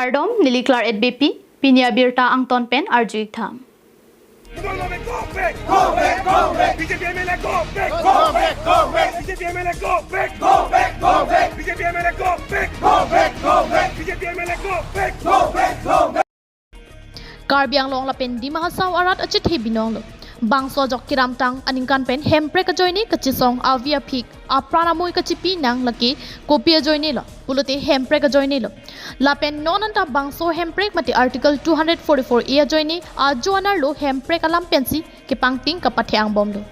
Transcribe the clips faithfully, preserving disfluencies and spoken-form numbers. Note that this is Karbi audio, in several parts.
Kardom, neli Claret Beypi, pini abirta angton pen arju-ik tha. Go back, go back, go back. B J P M L A, go back, go back, go back. B J P M L A, go back, go back, go back. B J P M L A, go back, go back, go back. B J P M L A, go back, go back, go back. Karbi Anglong lapen Dima Hasao arat achethe binong lo. Bangso ajok kedamtang aningkan pen hemprek ajoine kachesong avi aphik apran amoi kachipi nang lake kopi ajoine lo pulote hemprek ajoine lo. Lapen non anta bangso hemprek mate Article two hundred forty-four A ajoine ajo anerlo hemprek alam pensi kepangting kapathe angbomlo.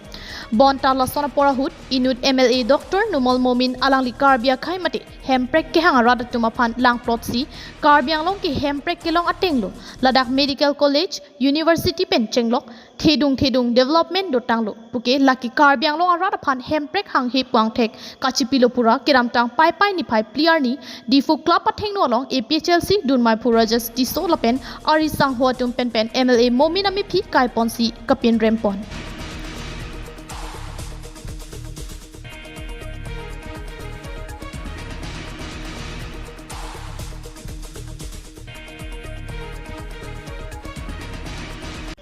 Bonta lason apor ahut inut M L A Doctor Numal Momin alangli Karbi akhei mate hemprek kehang arat atum aphan langplotsi Karbi Anglong ke hemprek kelong atenglo ladak medical college, university pen chenglok thedung thedung development dotanglo puke lake Karbi Anglong arat aphan hemprek hanghe pu angthek kachipilo pura kedamtang Paipai niphai phli arni Diphu Club athengno along A P H L C dunmai phu Rajesh Tisso lapen ari sangho atum penpen M L A Momin amephi kaiponsi kapinrempon.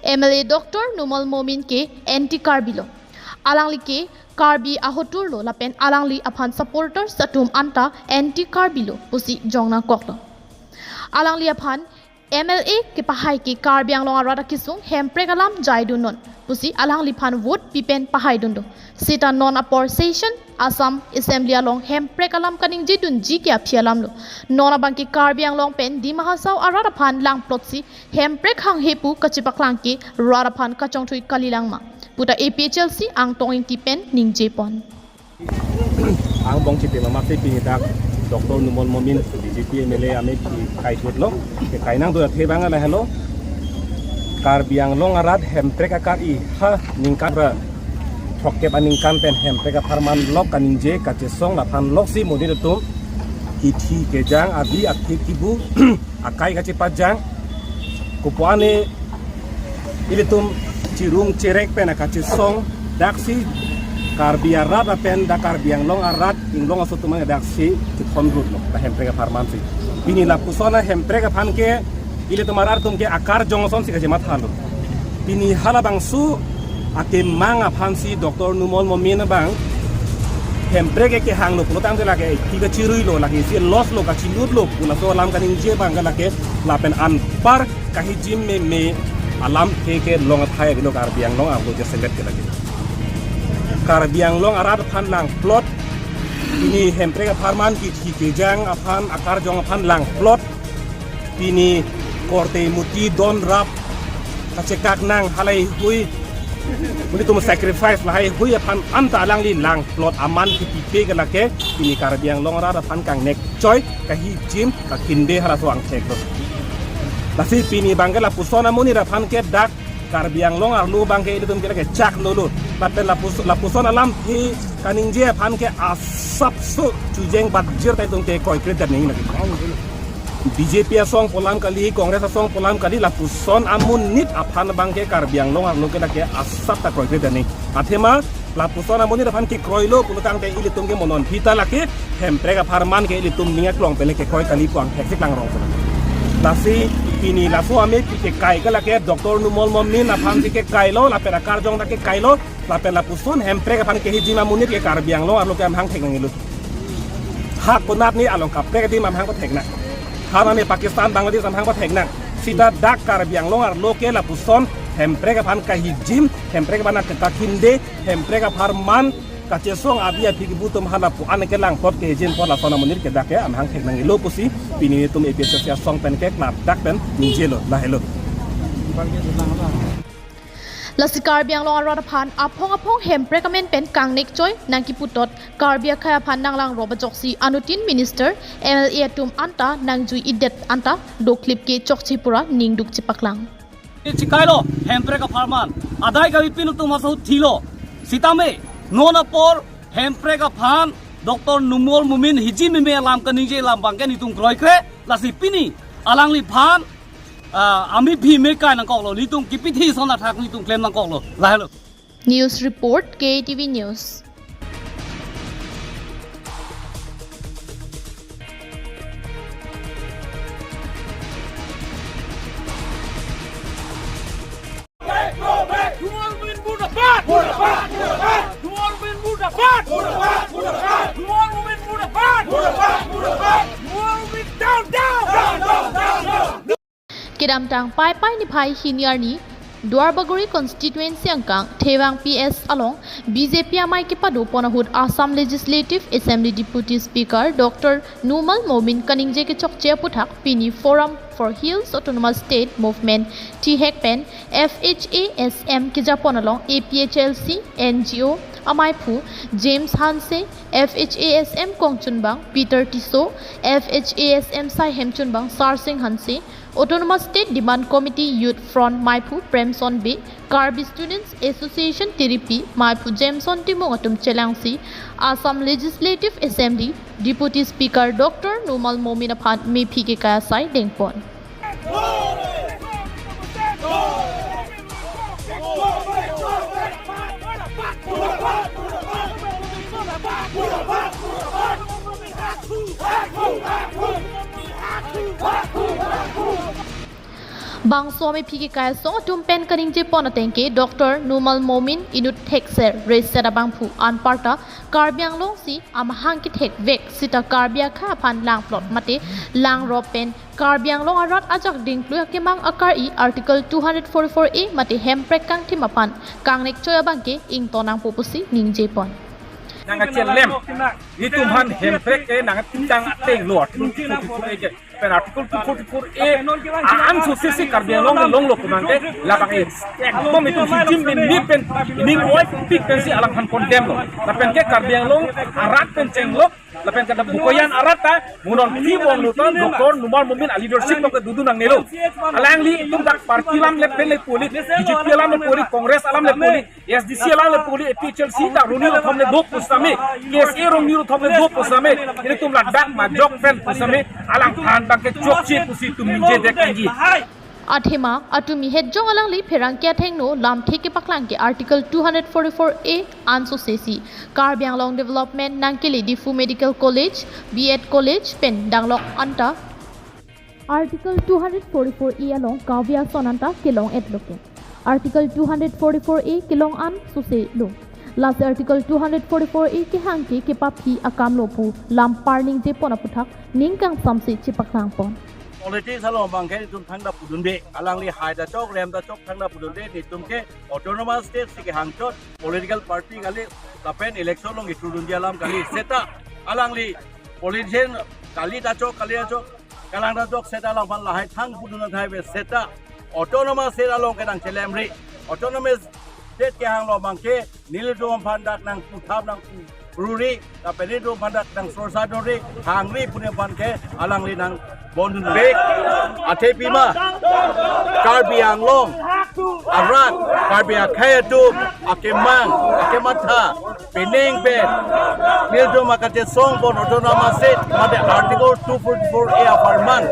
M L A Doctor Numal Momin ke anti Karbi lo. Alangli ke Karbi ahotur lo lapen alangli aphan supporters atum anta anti Karbi lo pusi jong nangkoklo. Alangli aphan M L A kepahai ke Karbi Anglong arat akesung hemprek alam jaidunnon pusi alangliphan vote pipen pahaidun do. Seta non apor session Assam Assembly along hemprek alam kaningjedunji ke aphi alamlo. Non abangke Karbi Anglong pen Dima Hasao arat aphan langplotsi hemprek hanghe pu kachipaklang ke rat aphan kachongthui kalilangma puta A P H L C Angtong Ingti pen ningjepon. Angbong chipima mate pini dak Doctor Numal Momin B J P M L A amephi kaithutlo. Kainang do athe bang lahelo. Karbi Anglong arat hemprek akar-i ha ningkan ra throkkep aningkan pen hemprek apharman lok kaningje kachesong laphan loksi monit atum kithi kejang abi aphik kibu akai kachepajang. Kopuane ilitum chirung cherek pen akachesong daksi Karbi arat lapen dak Karbi Anglong arat inglong aso atum daksi chithon rutlo la hemprek apharmansi. Pini lapuson ahemprek aphan ke ilitum arat atum ke akarjong asonsi kachematha lo. Pini halabangso akemang aphansi Doctor Numal Momin abang hemprek ke kehanglo pulotangte lake thik kachiruilo, lake isi loss lo, kachilutlo pu laso alam kaningje abang ke lake lapen anpar kahijim meme alamthe kelong athai avelo Karbi Anglong arlo jasemet ke lake. Karbi Anglong arat aphan langplot, pini hemprek apharman kithi kejang aphan akarjong aphan langplot, pini korte muti don rap kachekak nang halaihui, monit atum sacrifice lahaihui aphan anta alangli langplot aman kipipe ke lake pini Karbi Anglong arat aphan kangnek choi, kahijim, kakhinde halaso angthek lo. Lasi pini abang ke lapuson amonit aphan ke dak Karbi Anglong arlo abang ke ilitum ke lake chak nolo. Lapen lapus-, lapuson alamthe kaningje aphan ke asapso chujeng batjir ta itum ke kroikre dan ning lake. B J P asong pu alam kali, Congress asong pu alam kali, lapuson amonit aphan abang ke Karbi Anglong arlo ke lake asap ta kroikre dan ning. Athema lapuson amonit aphan kekroilo pulotangte ilitum ke mo non aphi ta lake hemprek apharman ke ilitum ning aklong pen le kekroi kali pu angthek si klangrong. Lasi pini laso amephi kekai ke lake Doctor Numal Momin aphansi kekailo, lapen akarjong ta kekailo, lapen lapuson hemprek aphan kehijim amonit ke Karbi Anglong arlo ke amahang thek nangilo. Ha konat ni along kaprek adim amahang pathek nang. Ha nani Pakistan, Bangladesh amahang pathek nang. Seta dak Karbi Anglong arlo ke lapuson hemprek aphan kahijim, hemprek aphan kakhinde, hemprek apharman kachesong abi aphik kibu atum halapu an ke langplot kehijim apot lason amonit ke dak ke amahang thek nangilo pusi pini itum A P H L C asong pen ke klardak pen ningjelo lahelo. Lasi Karbi Anglong arat aphan aphong aphong hemprek amen pen kangnek choi nangkiputot Karbi akhei aphan nanglangrop ajoksi anuttin minister M L A atum anta nangjui-idet anta doklip ke chokche pura ningduk chepaklang. Chikailo hemprek apharman adai kami pin atum aso thilo. Sitame non apor hemprek aphan Doctor Numal Momin hijim meme alam kaningje alam abang ke nitum kroikre, lasi pini alangliphan ah, amephi mekai nangkoklo, nitum kipithi ason athak nitum klem nangkoklo. Lahelo. News report, K T V News. Kedamtang Paipai niphai hini arni Duarbagori constituency angkang Thevang P S along B J P amei kepado pon ahut Assam Legislative Assembly Deputy Speaker Doctor Numal Momin kaningje kechokche aputhak pini Forum for Hills Autonomous State Movement thihek pen F H A S M kejapon along A P H L C N G O ameiphu James Hanse, F H A S M kongchunbang Peter Tisso, F H A S M saihem chunbang Sarsing Hanse, Autonomous State Demand Committee Youth Front meiphu Premson Bey, Karbi Students Association Tiripi meiphu Jameson Timung atum chelangsi Assam Legislative Assembly Deputy Speaker Doctor Numal Momin aphan mephi kekai asai dengpon. Bangso amephi kekai asong atum pen kaningje pon ateng ke Doctor Numal Momin inut thekser reset abangphu anparta Karbi Anglong si amahang kethekvek sita Karbi akhei aphan langplot mate langrop pen Karbi Anglong arat ajak dingplui akemang akar-i Article two hundred forty-four A mate hemprek kangthim aphan kangnekchoi abangke ingtonnangpo pusi ningje pon. Nangkachelem, itum aphan hemprek ke nangkachang ateng lo, Article two forty-four A ke. Pen Article two forty-four A an sosesi Karbi Anglong ke longlo pu nangke labang e. Ekdom itum hijim bin ni pen ning oi pik pensi alangphan condemn lo. Lapen ke Karbi Anglong arat pen chenglok, lapen kada bukoyan arat ta, munon ki bong lutan, Doctor Numal Momin a leadership tong ke dudu nangnelo. Alangli itum dak party alam le pen le poli, B J P alam le poli, Congress alam le poli, S D C alam le poli, A P H L C ta rongni rothom le do pusitame, K S A rongni rothom le do pusitame, ilitum ladak majok pen pusitame, alangphan abangke chokche pusi itum ningje dek ningje. Athema, atumi hetjong alangli pherangke athengno lamthe kepaklang ke Article two hundred forty-four A an sosesi Karbi Anglong Development nangkele Diphu Medical College, B Ed College pen danglok anta Article two hundred forty-four A along kave ason anta kelong-etlo ke. Article two hundred forty-four A kelong an soselo. Lasi Article two hundred forty-four A kehang ke kepaphi akamlo pu lampar ningje pon aputhak ning kangsamse chepaklang pon. Politics along abangke itum thangta pudunde, alangli hai ta chok, rem ta chok, thangta pudunde, itum ke Autonomous State si kehang chot, political party kali, lapen election along itrudunji alam kali, seta alangli politician kali ta chok, kali ta chok, kalang ta chok, seta alangphan lahai thang pudun athai ave, seta Autonomous State along ke nangchelemri, Autonomous State kehanglo abangke nelitum aphan dak nangputhap nangpururi, lapen nelitum aphan dak nangsorsa donri, hangri pu nephan ke alangli nangbondunde. Athe pima, Karbi Anglong arat, Karbi akhei atum akemang, akematha, penang pen nelitum akachesong pon Autonomous State mate Article two forty-four A apharman,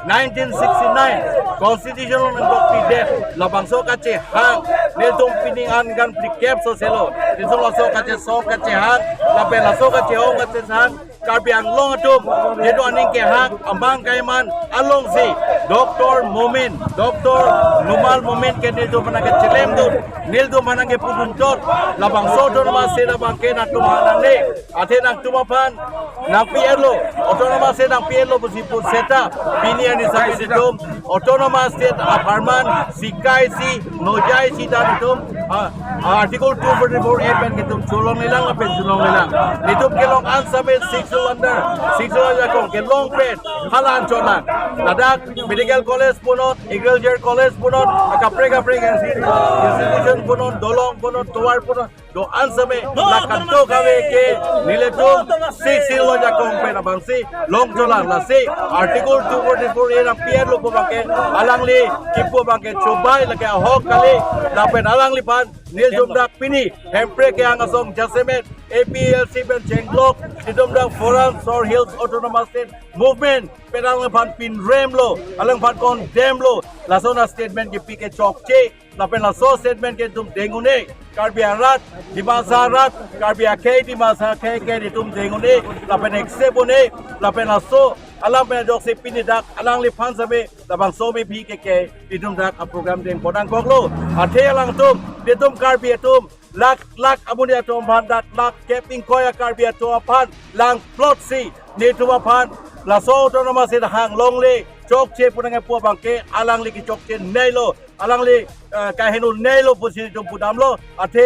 nineteen sixty-nine Constitution along nangdokpidet, labangso kachehang nelitum pining an kan phlikep soselo, nelitum laso kachesong kachehang, lapen laso kachehong kachesang Karbi Anglong atum, jeto aning kehang amang kaiman alongsi Doctor Momin, Doctor Numal Momin ke nelitum aphan nangkachelemdun, nelitum aphan nangkepudun chot, labangso Autonomous State abangke nangtum aphan nangne, athe nangtum aphan nangpi-etlo, Autonomous State nangpi-etlo pusi pu seta, pini arni sami itum Autonomous State apharman sikaisi, nojaisi ta itum, ah, Article two forty-four A pen itum cholonglelang lapen cholonglelang. Itum kelong an same Sixth Schedule under, Sixth Schedule ajakong kelong pen hala anchot lang. Ladak Medical College punon, Agriculture College punon, akaprek kaprek institution punon, dolong punon, tovar punon, do-an same la kadokave ke nelitum Sixth Schedule ajakong pen abangsi longchotlang, lasi Article two forty-four A nangpi-etlo pu abangke alangli kipu abangke chubai lake ahok kali, lapen alangliphan nelitum dak pini hemprek kehang asong jasemet A P H L C pen chenglok, itum dak Forum for Hills Autonomous State Movement pen alangliphan pinremlo, alangliphan condemnlo, lason a statement kipi ke chokche, lapen laso statement ke itum deng un-e, Karbi arat, Dimasa arat, Karbi akhei, Dimasa akhei ke itum deng un-e, lapen accept un-e, lapen laso alam pen ajoksi pini dak alangliphan same labangso mephi ke ke itum dak a program dengpon nangkoklo. Athe alangtum, itum Karbi atum, lak lak amonit atum aphan, dak lak kep ingkoi a Karbi atum aphan langplotsi nelitum aphan laso Autonomous State hang longle, chokche pu nangkepu abangke alangli kechokche neilo, alangli, eh, kaheno neilo pusi nelitum pudamlo. Athe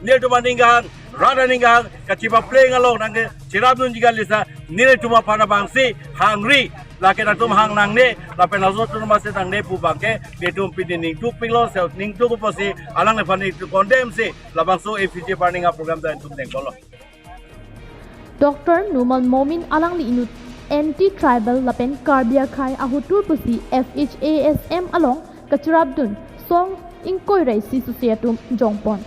nelitum aning kehang, rat aning kehang kachipapleng along nangkecherapdunji kali sa, nelitum aphan abangsi hangri, lake nangtum hang nangne, lapen laso atum masi nangne pu abangke nelitum pini ningtupiklo, se ningtup pusi alangliphan nelitum condemn si labangso F H A burning a-program ta nelitum dengpolo. Doctor Numal Momin alangli inut anti tribal lapen Karbi akhei ahotur pusi F H A S M along kacherapdun song ingkoi ra isi susi atum jongpon.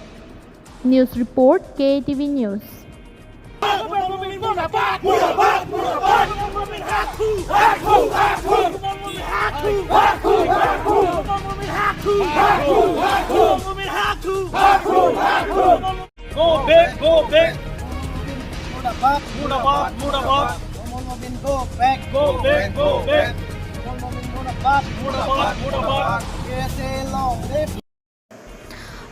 News report, K A T V News. Go back, go back. Murdabad, murdabad, murdabad. Numal Momin, go back. Go back, go back. Numal Momin, murdabad. Murdabad, murdabad. K S A long live.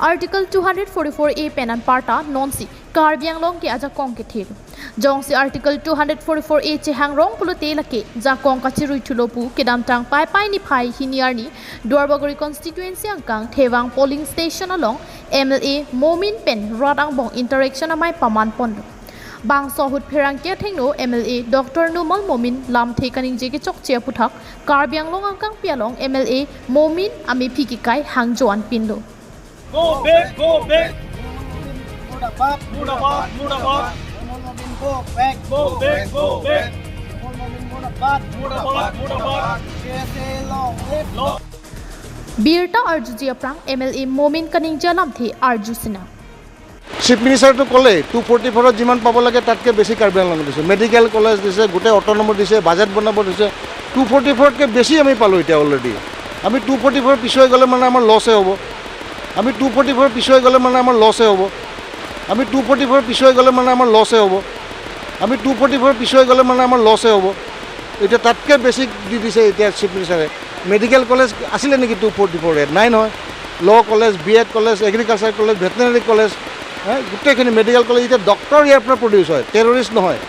Article two hundred forty-four A pen anparta nonsi Karbi Anglong ke ajakong kethe. Jongsi Article two hundred forty-four A chehangrong pulote lake jakong kachiruithulo pu kedamtang Paipai niphai hini arni Duarbagori constituency angkang Thevang polling station along M L A Momin pen rat angbong interaction amei pamanponlo. Bangso ahut pherangke athengno M L A Doctor Numal Momin lamthe kaningje kechokche aputhak Karbi Anglong angkangpi along M L A Momin amephi kekai hangjo anpinlo. Go back, go back. Murdabad, murdabad, murdabad. Numal Momin, go back. Go back, go back. Numal Momin, murdabad. Murdabad, murdabad. K S A long live. Long. Birta arjuji aphrang M L A Momin kaningje alamthe arju sinang. Chief মিনিষ্টাৰটো ক'লে two forty ফ'ৰত যিমান পাব লাগে তাতকৈ বেছি কাৰ্বি আংলঙত দিছে, মেডিকেল কলেজ দিছে, গোটেই অট'নমাছ দিছে, বাজেট বনাব দিছে। টু ফৰ্টি ফ'ৰতকৈ বেছি আমি পালোঁ এতিয়া অলৰেডি। আমি টু ফৰ্টি ফ'ৰ পিছুৱাই গ'লে মানে আমাৰ লছে হ'ব। আমি টু ফৰ্টি ফ'ৰ পিছুৱাই গ'লে মানে আমাৰ লছে হ'ব। আমি টু ফৰ্টি ফ'ৰ পিছুৱাই গ'লে মানে আমাৰ লছে হ'ব। আমি টু ফৰ্টি ফ'ৰ পিছুৱাই গ'লে মানে আমাৰ লছে হ'ব। এতিয়া তাতকৈ বেছি দি দিছে এতিয়া চিফ মিনিষ্টাৰে। মেডিকেল কলেজ আছিলে নেকি টু ফৰ্টি ফ'ৰ এত? নাই নহয়। Law college, B Ed college, agriculture college, veterinary college, হে, গোটেইখিনি মেডিকেল কলেজ। এতিয়া ডক্টৰ ইয়াৰ পৰা প্ৰডিউচ হয়, টেৰৰিষ্ট নহয়।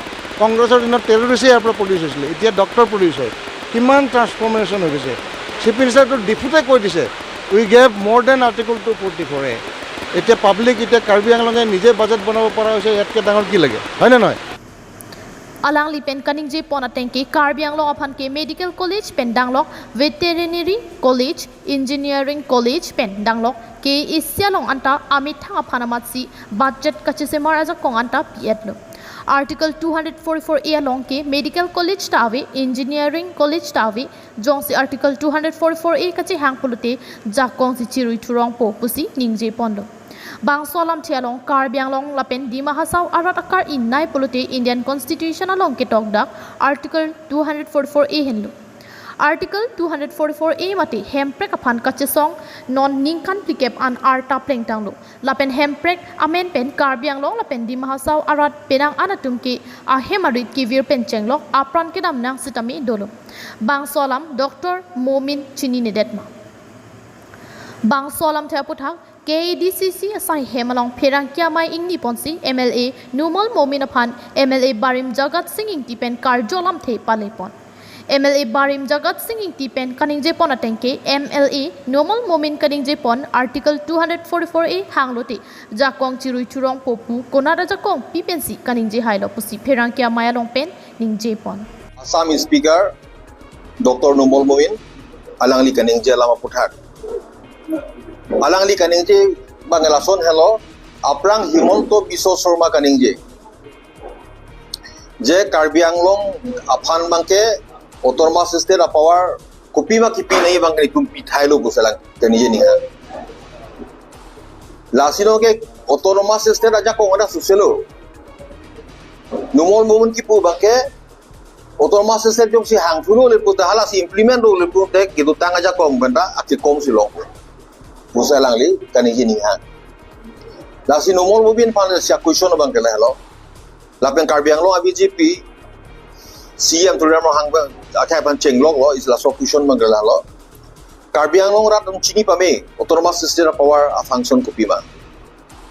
কংগ্ৰেছৰ দিনত টেৰৰিষ্টে ইয়াৰ পৰা প্ৰডিউচ হৈছিলে, এতিয়া ডক্টৰ প্ৰডিউচ হয়। কিমান ট্ৰান্সফৰ্মেশ্যন হৈ গৈছে। চিফ মিনিষ্টাৰটো ডিফুতে কৈ দিছে, "We gave more than Article two forty four A." এতিয়া পাব্লিক, এতিয়া কাৰ্বি আংলঙে নিজে বাজেট বনাব পৰা হৈছে, ইয়াতকৈ ডাঙৰ কি লাগে, হয়নে নহয়? Alangli pen kaningjepon ateng ke Karbi Anglong aphan ke medical college pen danglok, veterinary college, engineering college pen danglok, ke isi along anta amethang aphan amatsi budget kachesemar ajakong anta pi-etlo. Article two hundred forty-four A along ke medical college ta ave, engineering college ta ave, jongsi Article two hundred forty-four A kachehang pulote jakong si chiruithurongpo pusi ningjeponlo. Bangso alamthe along Karbi Anglong lapen Dima Hasao arat akar innai pulote Indian Constitution along ketokdak Article two hundred forty-four A henlo. Article two hundred forty-four A mate hemprek aphan kachesong non ningkan phlikep an arta plengtanglo. Lapen hemprek amen pen Karbi Anglong lapen Dima Hasao arat penang an atum ke ahem arit kevir pen chenglok apran kedam nang sitame dolo. Bangso alam Doctor Momin chininedet ma? Bangso alamthe aputhak K A D C C asai hem along pherangke amei ingniponsi M L A Numal Momin aphan M L A Barim Jagat Singh Ingti pen karju alamthe palepon. M L A Barim Jagat Singh Ingti pen kaningjepon ateng ke M L A Numal Momin kaningjepon Article two hundred forty-four A hanglote jakong chiruithurongpo pu konat ajakong pi pensi kaningje hailo pusi pherangke amei along pen ningjepon. Assam Speaker Doctor Numal Momin alangli kaningje alam aputhak. Alangli kaningje abang lason helo, aphrang Himanta Biswa Sarma kaningje, je Karbi Anglong aphan abangke autonomous state a-power kopima kipi nangji abang kanikum pithailo pusi alang kaningje ninghang. Lasi non ke autonomous state ajakong anta suselo. Numal Momin kipu abangke autonomous state jongsi hangthulo le puta, halasi implement lo le puta, kedotang ajakong pen ta akekom si long pusi alangli kaningje ninghang. Lasi Numal Momin aphan si a-question abangke lahelo. Lapen Karbi Anglong a-B J P C E M Tuliram Ronghang akhai aphan chengloklo, isi laso a-question abangke lahelo. Karbi Anglong rat atum chini pame autonomous state a-power a-function kopima,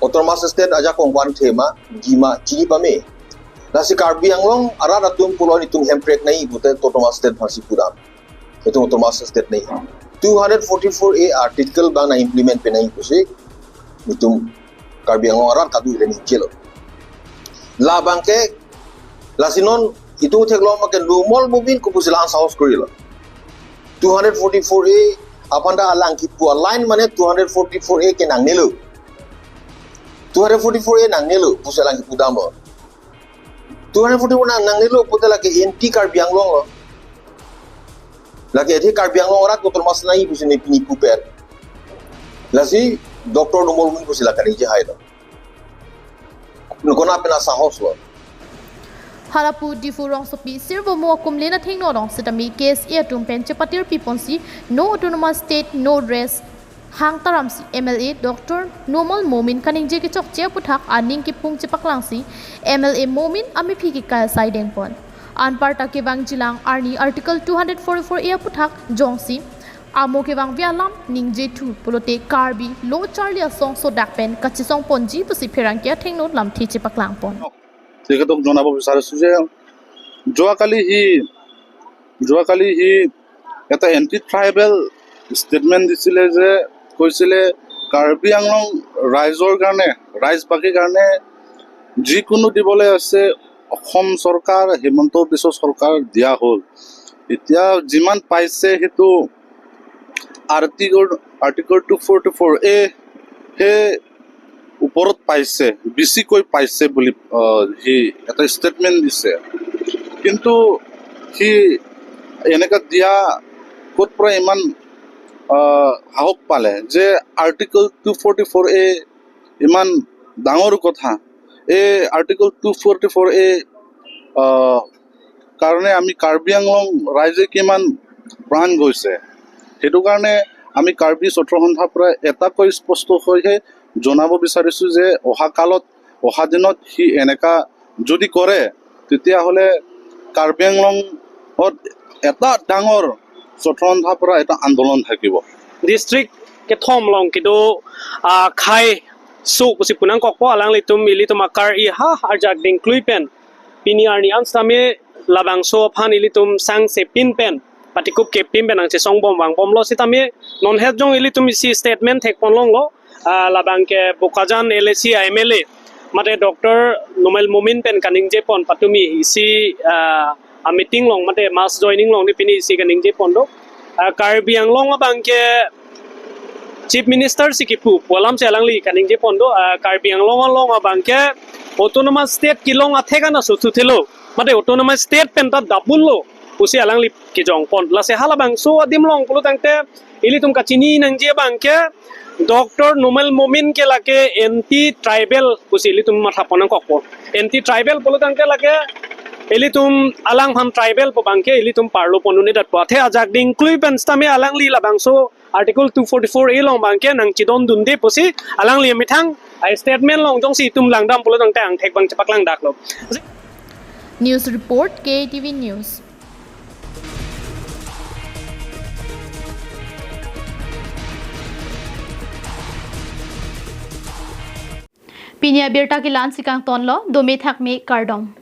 autonomous state ajakong ko-an thema, gima chini pame. Lasi Karbi Anglong arat atum pulo nelitum hemprek nangji pute autonomous state aphansi pudam. Itum autonomous state nangji. Two hundred forty-four A article abang nang implement pi nangji pusi itum Karbi Anglong arat kadu le ningje lo. Labang ke, lasi non itum theklong ma ke Numal Momin kopusi la-an sahos korilo. Two hundred forty-four A aphan ta alang kipu a-line mane two hundred forty-four A ke nangnelo. Two hundred forty-four A nangnelo pusi alang kipu damlo. Two hundred forty-four nang, nangnelo pute lake anti Karbi Anglong lo. Lake athe Karbi Anglong arat ke autonomous nangji pusi ne pini puper. Lasi Doctor Numal Momin pusi la kaningje hailo. Nukona pena sahos lo. Halapu Diphu rongsopi sirvomo akumlin athengno along sitame K S A atum pen chepatir piponsi no autonomous state, no rest hang taramsi M L A Doctor Numal Momin kaningje kechokche aputhak aning kipung chepaklangsi M L A Momin amephi kekai asai dengpon. Anparta kevangjilang arni Article two hundred forty-four A aputhak jongsi amo kevangve alam ningjethu pulote Karbi lo charli asong sodak pen kachesongponji pusi pherangke athengno lamthe chepaklangpon. তেখেতক জনাব বিচাৰিছো যে যোৱাকালি সি, যোৱাকালি সি এটা anti tribal statement দিছিলে যে, কৈছিলে কাৰ্বি আংলং ৰাইজৰ কাৰণে, ৰাইজবাসীৰ কাৰণে যিকোনো দিবলৈ আছে অসম চৰকাৰ, হিমন্ত বিশ্ব চৰকাৰ দিয়া হ'ল। এতিয়া যিমান পাইছে সেইটো article, article two forty four A সেই ওপৰত পাইছে, বেছিকৈ পাইছে বুলি, আহ, সি এটা ষ্টেটমেণ্ট দিছে। কিন্তু সি এনেকা দিয়া ক'ত পৰা ইমান, আহ, সাহস পালে যে আৰ্টিকল টু ফৰ্টি ফ'ৰ এ ইমান ডাঙৰ কথা? এই আৰ্টিকল টু ফৰ্টি ফ'ৰ এ, আহ, কাৰণে আমি কাৰ্বি আংলং ৰাইজে কিমান প্ৰাণ গৈছে। সেইটো কাৰণে আমি কাৰ্বি ছাত্ৰ সন্থাৰ পৰা এটাকৈ স্পষ্ট হৈহে জনাব বিচাৰিছো যে অহা কালত, অহা দিনত সি এনেকা যদি কৰে, তেতিয়াহ'লে কাৰ্বি আংলঙত এটা ডাঙৰ ছাত্ৰ সন্থাৰ পৰা এটা আন্দোলন থাকিব। District kethom along kedo, ah, khei su pusi pu nangkokpo, alanglitum ilitum akar-i ha arjak dingklui pen pini arni an sitame labangso aphan ilitum sangse pin pen patikup kepin pen nangchesongbom vangbomlo sitame non het jong ilitum isi statement thekpon longlo, ah, labang ke Bokajan L A C a M L A mate Doctor Numal Momin pen kaningjepon patumi isi, ah, a meeting along mate mass joining along ne pini isi kaningjepon do. Ah, Karbi Anglong abang ke Chief Minister si kipu pu alam si alangli kaningjepon do, ah, Karbi Anglong along abang ke autonomous state kelong athek an aso suthelo, mate autonomous state pen ta double lo pusi alangli kejongpon. Lasi halabangso adim along pulo tangte ilitum kachini nangji abang ke Doctor Numal Momin ke lake anti tribal pusi ilitum mathapon nangkokpo. Anti tribal pulo tangte lake ilitum alangphan tribal pu abang ke ilitum parlo pon un-edatpo. Athe ajak dingklui pen sitame alangli labangso Article two forty-four A along abang ke nangchedondunde pusi alangli amethang a statement along jongsi itum langdam pulo tangte angthek abang chepaklang daklo. News report, K A T V News. Pini abirta ke la-an si kangtonlo, dome thakme, kardom.